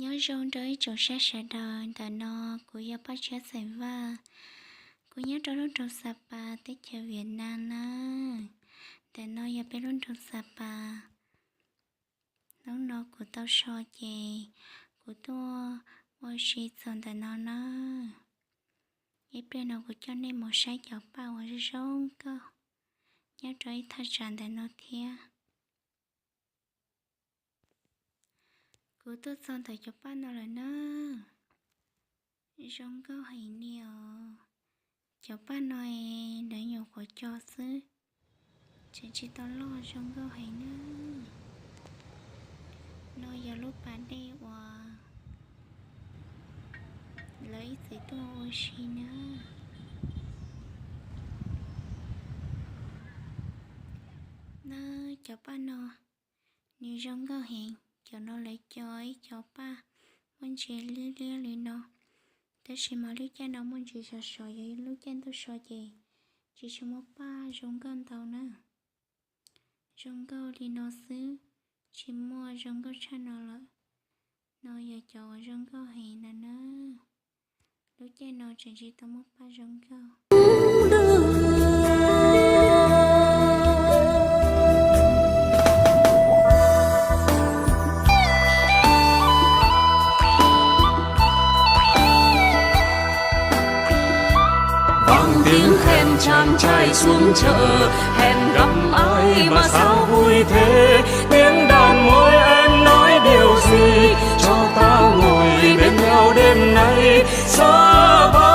Nyob zoo rau ib tsoom saib sawv daws, ntawm no kuv yog Paj Tshiab Xeem Vaj, kuv nyob rau lub nroog Xa Pas teb chaws Viam Nam na. Ntawm no yog peb lub nroog Xa Pas. Hnub no kuv tau so ces kuv tuaj ua si txog ntawm no na. Ib pliag no kuv coj nej mus saib cov paj uas zoo nkauj nyob rau ib thaj tsam ntawm no thiab. Kuv tuaj txog ntawm cov paj no lawm na. Zoo nkauj heev li os. Cov paj no es lawv nyuam qhuav co xwb, tseem tsis tau loj, zoo nkauj heev na. No yog lub pas dej uas lawv ib txwm tuaj ua si na. Na, cov paj no nws zoo nkauj heev. Cov no lawv co ib co paj muaj ntsis liab liab li no, tab sis mas lub caij no muaj ntsis sov sov, yog lub caij ntuj so ces tsis tshua muaj paj zoo nkauj ntau na. Zoo nkauj li no xwb, tsis muaj zoo nkauj tshaj no lawm. No yog cov uas zoo nkauj heev na na. Lub caij no tseem tsis tau muaj paj zoo nkauj. Vang tiếng khen chàng trai xuống chợ, hẹn gặp ai mà sao vui thế. Tiếng đàn môi em nói điều gì, cho ta ngồi bên nhau đêm nay. Xa ba,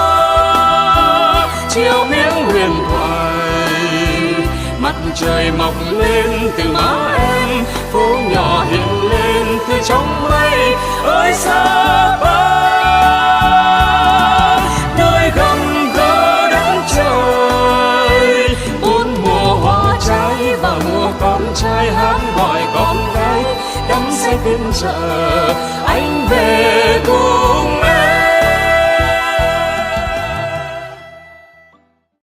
chiều miếng huyền thoại, mặt trời mọc lên từ má em, phố nhỏ hiện lên từ trong mây. Ơi Sapa, nơi gặp gỡ đất trời, bốn mùa hoa trái và mùa con trai, hát gọi con gái đắm say bên chợ. Anh về